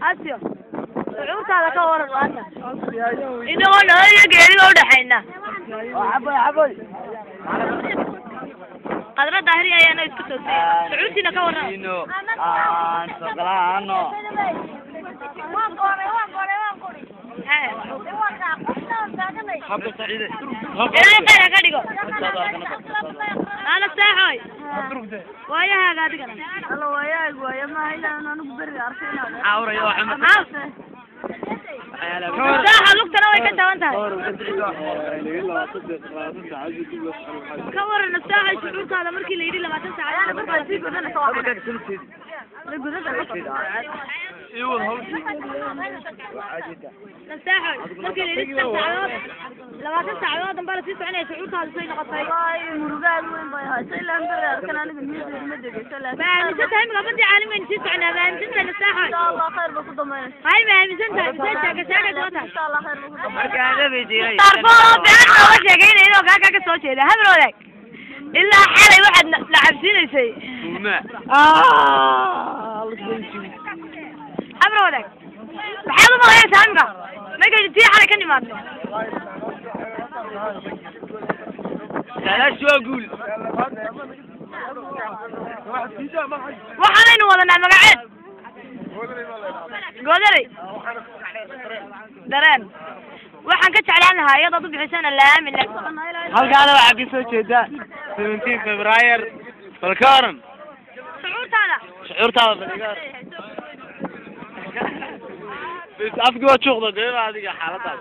Asio shucuurtaada ka waran maanta inagoo nolol iyo geeriba udhaxayna. Qadra daahiri ayaana isku toosay, shucuurtiina ka waran. Ilaahay khayr ha ka dhigo. Ana saaxoy waayahaaga adigana. Saaxa lugtana way ka jaban tahay. Ka waran saaxa shucuurtaada markii la yidhi 20 saacadood? Saaxoy markii la yidhi 6 saacadood, 20 saacadood danbaa lasii soconaya, shucuurtaada say noqotay? Ma aaminsan tahay imika badii caalamibaynu sii soconaa? Ma aaminsan tahay Nasaaxoy? Hay, ma aaminsan tahay mise shaaka shaaka kula tahay? Mukhtaar been nooga sheegaynayno kaa ka soo jeeda habar wadaag ilaa xalay waxaad na cabsiinaysay. Habar wadaag, maxaad u malaynaysaa imika markaynu tii xalay ka nimaadno? Waxaanaynu wadanaa magaceed goodaley dareen. Waxaan ka jeclaan lahaa iyadaad u bixisana laamin. Halkaana waxaa kasoo jeeda 17 Febraayar. Bal ka waran shucuurtaada? Shucuurtaada bal iga waran. Bas afki waa juuqda goyba adiga xaaladaas.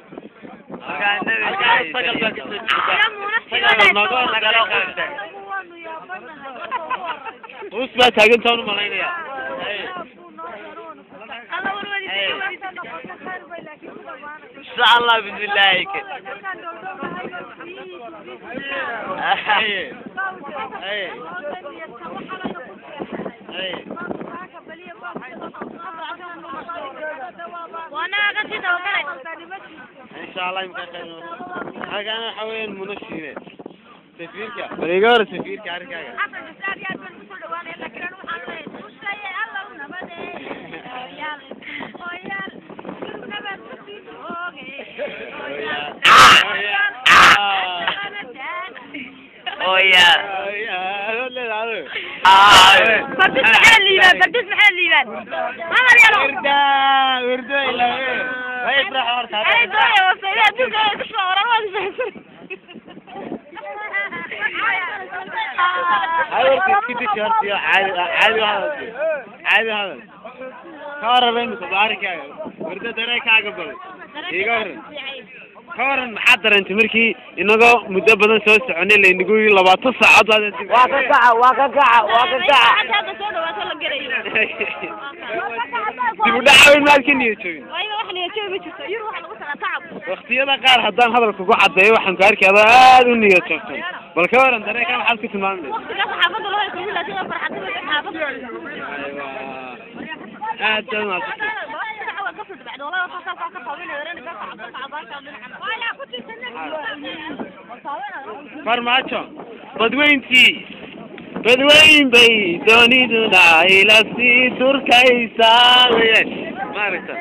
Halkaana sagal baa kasoo jeeda. Us baa taagantaan u malaynaya. Insha Allah bismillahi. Waana ka sii dabagalay. Insha Allah imka khayr. Halkaana waxa weeyaan munashiine safiirka. Bal iga waran safiirka arrinkaaga. Oya. Fardis maxaa liibaan? Fardis maxaa liibaan? Hadal yaro. Wirda wirda ilaa way ifrax horta. Ay doonaya wasayda adduunka ay ku soo waran waad fahansan. Hay warka iska deji horta iyo caadi caadi u hadal, caadi u hadal. Ka waran imika baarikaaga wirda dareenkaaga? Bal iga waran, ka waran maxaad dareentay markii inagoo muddo badan soo soconay laynagu yiri 20 saacadood baad Waa ka kaca, waa ka kaca, waa ka kaca. Hadda soo dhawaato la gelayo. Dib u dhaca weyn maad ka niyad jabin? Waayo, wax niyad jabi ma jirto. Yur waxa lagu tagaa tacab. Waqtiyada qaar haddaan hadalka ku caddeeyo waxaan ku arkay adoo aad u niyad jabsan. Bal ka waran dareenka, maxaad ku tilmaami lahayd? Waqtigaas xaafadda loo haysto, laakiin waa farxadda xaafadda. Aad baad mahadsantahay. Farmaajo badweyntii badweyn bay dooniduna ila sii durkaysaa weyaan maaragta.